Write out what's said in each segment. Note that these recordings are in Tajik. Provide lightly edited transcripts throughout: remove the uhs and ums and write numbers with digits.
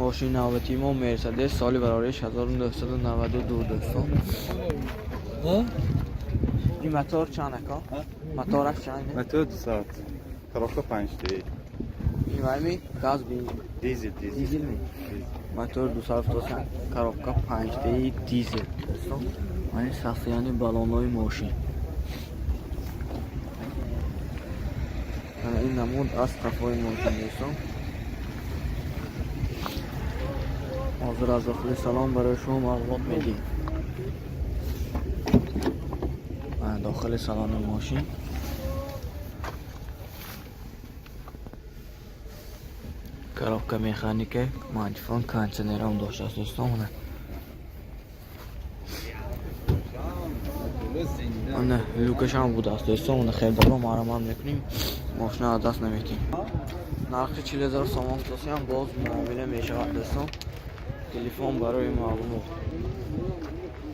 Мошини навбатии мо Мерседес, соли барориш 1992, дӯстон. Ин мотор чанд, ака? Мотораш чанд? Мотор 200. Коробка 5 Д. Ин вайми газ би? Дизель, дизель. Дизел ми? Мотор 273, коробка 5 Д дизел. Дӯстон, мани состояние баллонҳои мошин. Ана ин намуд аз қафои мошин, дӯстон. Ҳозир аз дохили салон барои шумо маълумот медиҳем. Ана дохили салони мошин. Коробка механика, мантифон, кондиционерам доштааст, дӯстон. Ана. Ана люкашам будааст, дӯстон. Ана хелдоро марамат мекунем. Мошина аз даст наметиҳем. Нархи 40 000 сомон фтосиам боз муомила мешавад, дӯстон. Телефон барои маълумот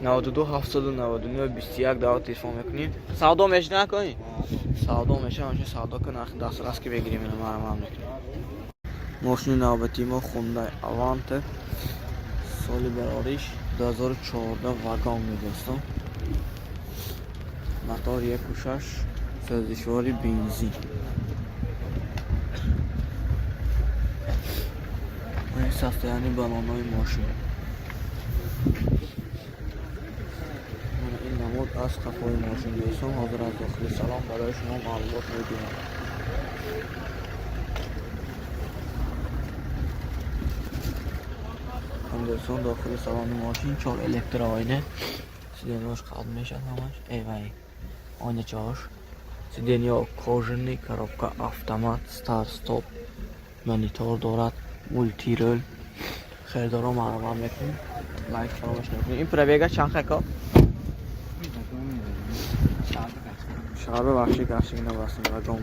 92 799 21 даъват телефон мекунем. Савдо меши накунӣ? Савдо мешава, мошин савдо ка нархи дастрас ки бигирем, ина марамат мекунем. Мошини навбатии мо Хундай Аванте, соли барориш 2014, вагон, дӯстон. Мотор 1.6, сӯзишвори бензин. Ин состояние баллонҳои мошин. Ин намуд аз қафои мошин, дӯстон. Ҳозир аз дохили салон барои шумо маълумот медиҳам. Дӯстон, дохили салони мошин чор электрооина, сиденьош қалб мешавад ҳамаш, эвай ойначаҳош, сиденьё кожаный, коробка автомат, старт стоп, монитор дорад, мультирул. Хелдоро маълумот мекунем, лайк фаромӯш накунем. Ин пробега чанд хако? Шаҳрба бахши гашти наврасим вагон.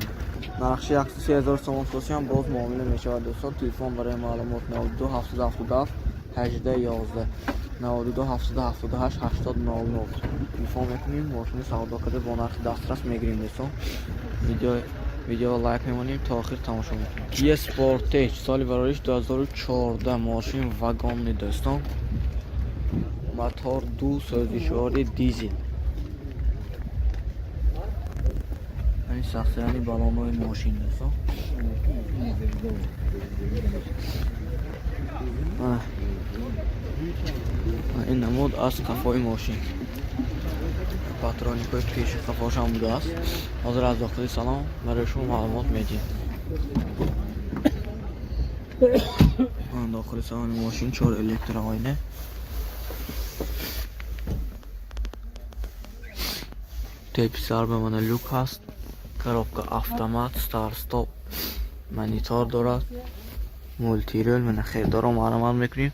Нархши 103 000 сомон сосиам боз муомила мешавад, дӯстон. Телефон барои маълумот 92 777 18 11, 92 778 80 00 телефон мекунем. Мошини савдо карда бо нархи дастрас мегирем, дӯстон. Видео лайк мемонем, то охир тамошо мекунем. Kia Sportage, соли барориш 2014, мошин вагонный, дӯстон. Мотор ду, сӯзишвори дизел. Ин состояние баллонҳои мошин, дӯстон. Ана ин намуд аз қафои мошин. Патроникҳои пеши қафошам будааст. Ҳозир аз дохили салон барои шумо маълумот медиҳем. Дохили салони мошин чор электрооина. Тепи сар ба мана люк ҳаст. Коробка автомат, старт стоп, монитор дорад. Мультирул, мана хелдоро маълумот мекунем.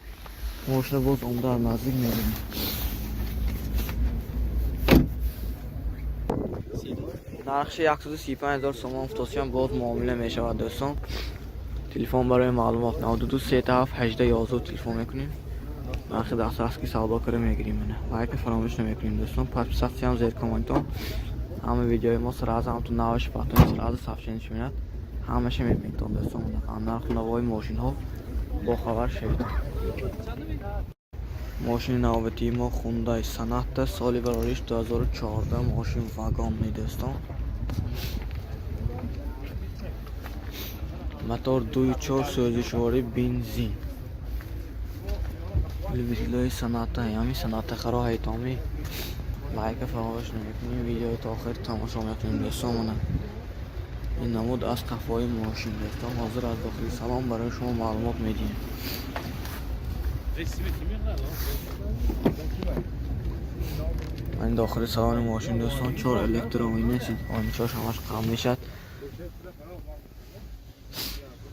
Мошина боз омда аз наздик мебинем. Нархши 135 000 сомон фтосиам боз муомила мешавад, дӯстон. Телефон барои маълумот 92 37 18 11 телефон мекунем. Нархи дастрас ки савдо карда мегирем. Мана лайка фаромӯш намекунем, дӯстон. Подписатсиям зер комментон. Ҳама видеои мо сразу ҳамту наваш патон сразу сообщение меяд. Ҳамаша мебинедтон, дӯстон. Нарху навои мошинҳо бохабар шавед. Мошини навбатии мо Хундай Соната, соли барориш 2014, мошин вагонный, дӯстон. Мотор 2.4, сӯзишвори бензин. Любителои Соната, ҳами Соната харо ҳайтоми лайка фаромӯш намекунем, видеои то охир тамошо мекунем, дӯстон. Мана ин намуд аз қафои мошин, дӯстон. Ҳозир аз дохили салон барои шумо маълумот медиҳем. Ин дохили салони мошин, дӯстон, чор электрооина, ойначаҳош ҳамаш қам мешавад.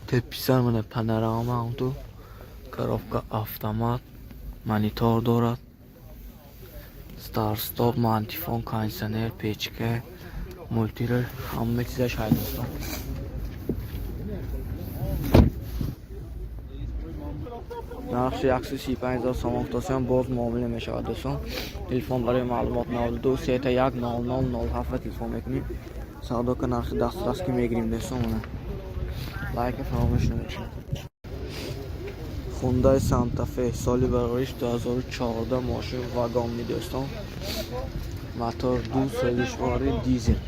Теписар мана панорама ҳамту, коробка автомат, монитор дорад, старт стоп, мантифон, кондиционер, печка, мультирул, ҳама чизаш ҳай, дӯстон. Нархши 135 000 сомон фтосиам боз муомила мешавад, дӯстон. Телефон барои маълумот 92 31 00 07 телефон мекунем. Савдо ка нархи дастрас ки мегирем, дӯстон. Мана лайка фаромӯш намекунем. Хундай Санта-Фе, соли барориш 2014, мошин вагонный, дӯстон. Мотор ду, сӯзишворӣ дизел.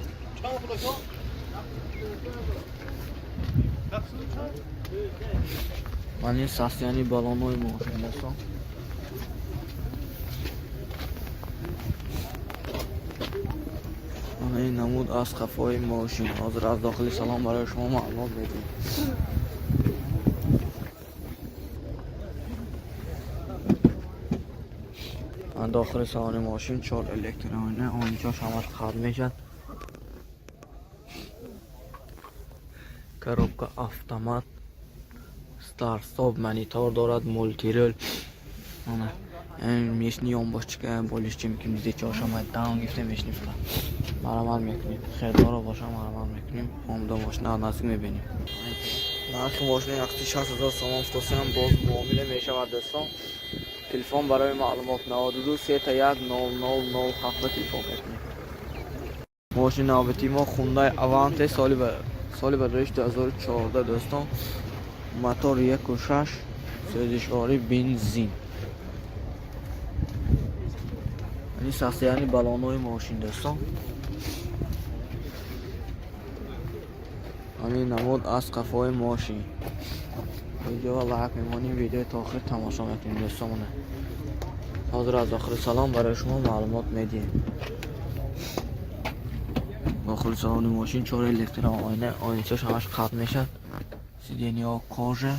Ман ин состояние баллонои мошин, дӯстон. Мана ин намуд аз қафои мошин. Ҳозир аз дохили салон барои шумо маълумот медиҳем. Дохили салони мошин чор электроина, онҷош ҳамаш қабл мешавад. Коробка автомат, старт стоп, монитор дорад, мультирул. Мана мешни ёнбошчика болишчим ки мизечошама даун гифта мешни фила. Марамат мекунем. Хелдоро боша марамат мекунем. Омда мошина наздик мебинем. Нархи мошина 160 000 сомон футосиам боз муомила мешавад, дӯстон. Телефон барои маълумот 92 31 00 07 телефон мекунем. Мошини навбатии мо Хундай Аванте, соли бароиш 2014, дӯстон. Мотор 1.6, сӯзишворӣ бензин. Ин состояние баллонои мошин, дӯстон. Ҳамин намуд аз қафои мошин. Видео лайк мемонем, видеои то охир тамошо мекунем, дӯстон. Ҳозир аз дохили салон барои шумо маълумот медиҳем. Дохили салони мошин чор электроойна, ойначаш ҳамаш қатъ мешавад. Сиденья кожа,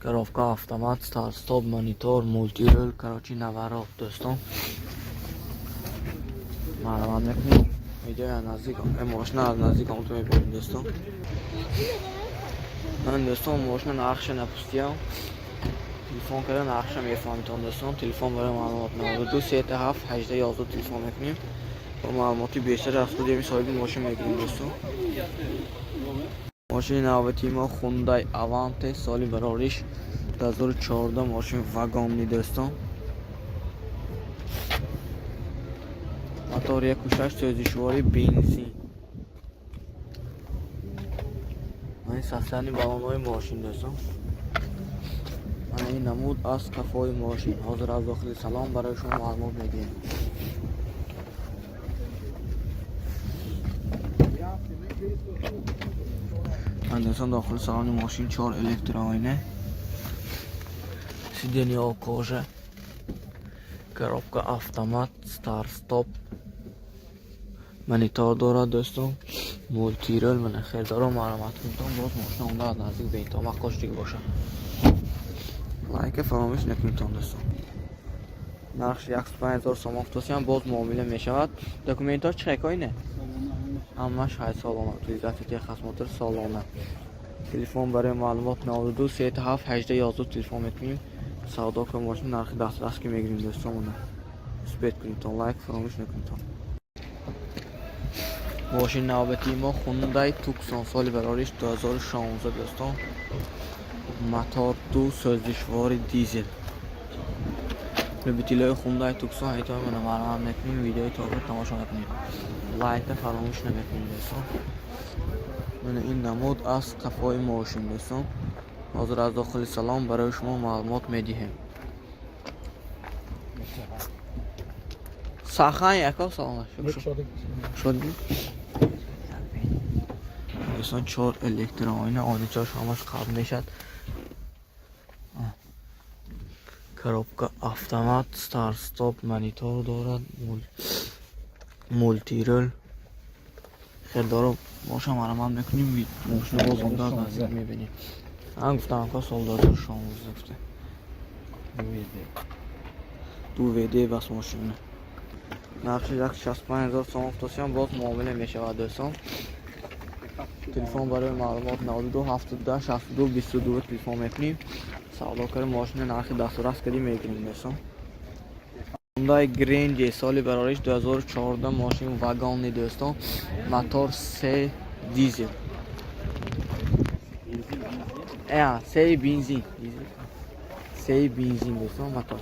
коробка автомат, старт стоп, монитор, мультирул, короче, наворот, дӯстон. Маълумот мекунем. Видеои аз наздик, мошина аз наздик омту мебинем, дӯстон. Ман, дӯстон, мошина нархша напустиям. Телефон карда нархша мефаҳмитон, дӯстон. Телефон барои маълумот 92 37 18 11 телефон мекунем. Бо маълумоти бештар аз худи соҳиби мошин мегирем, дӯстон. Мошини навбатии мо Хундай Аванте, соли барориш 2014, мошин вагонный, дӯстон. Мотор 1.6, сӯзишворӣ бензин. Ман состояние баллонои мошин, дӯстон. Мана ин намуд аз қафои мошин. Ҳозир аз дохили салон барои шумо маълумот медиҳем. Дӯстон, дохили салони мошин чор электроойна, сиденья кожа, коробка автомат, старт стоп, монитор дорад, дӯстон, мультирул. Мана хелдоро маълумот кунтон, боз мошина омда аз наздик беинтиҳо маққошдиги бошад. Лайка фаромӯш накунитон, дӯстон. Нархш 105 000 сомон футосиам боз муомила мешавад. Документҳо чӣ хекоине? Ҳамаш ҳайсолона, утилизация, техосмотр солона. Телефон барои маълумот 92 37 18 11 телефон мекунем. Савдо кун мошин нархи дастрас ки мегирем, дӯстон. Успеть кунитон, лайк фаромӯш накунитон. Мошини навбатии мо Хундай Туксон, соли барориш 2016, дӯстон. Мотор ду, сӯзишвори дизел. Любителои Хундай Туксон ҳайтои мана марҳамат мекунем, видеои то охир тамошо мекунем. Лайка фаромӯш намекунем, дӯстон. Мана ин намуд аз қафои мошин, дӯстон. Ҳозир аз дохили салон барои шумо маълумот медиҳем. Сахан яко салон. Шуд. Дӯстон, чор электроойна, ойначааш ҳамаш қабл мешавад. Коробка автомат, старт стоп, монитор дорад, мультирул. Хелдоро боша марамат мекунем, мошина боз омда аз наздик мебинем. Ан гуфтам ка сол 2016 гуфта. Ду ВД бас мошина. Нархи 165 000 сомон футосиам боз муомила мешавад, дӯстон. Телефон барои маълумот 92 72 62 22 телефон мекунем. Савдо карда мошина нархи дастрас кардӣ мегирем, дӯстон. Хундай Гренде, соли барориш 2014, мошин вагонный, дӯстон. Мотор 3 дизел. Се бензин. Се бензин, дӯстон, мотор.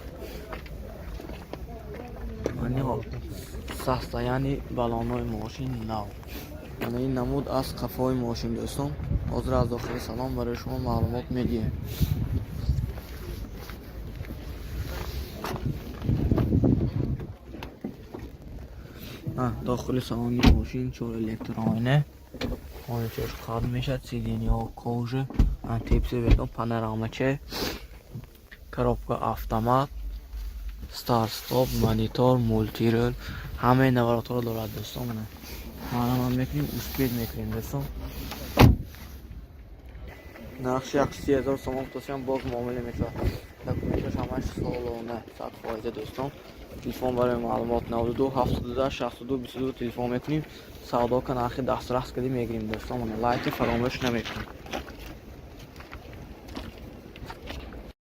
Состояние баллонои мошин нав. Мана ин намуд аз қафои мошин, дӯстон. Ҳозир аз дохили салон барои шумо маълумот медиҳем. Дохили салони мошин чор электроина, оначаш қабл мешавад, сиденьяҳо кожа, тепси панорамаче, коробка автомат, старт-стоп, монитор, мультирул, ҳамаи наворотҳоро дорад, дӯстон. Маълумот мекунем, успеть мекунем, дӯстон. Нархши 130 000 сомон гуфтасиам, боз муомила мешавад. Документаш ҳамаш солона, 100%, дӯстон. Телефон барои маълумот 92 72 62 22. Телефон мекунем, савдо ка, нархи дастрас кардӣ мегирем, дӯстон. Лайки фаромӯш намекунем.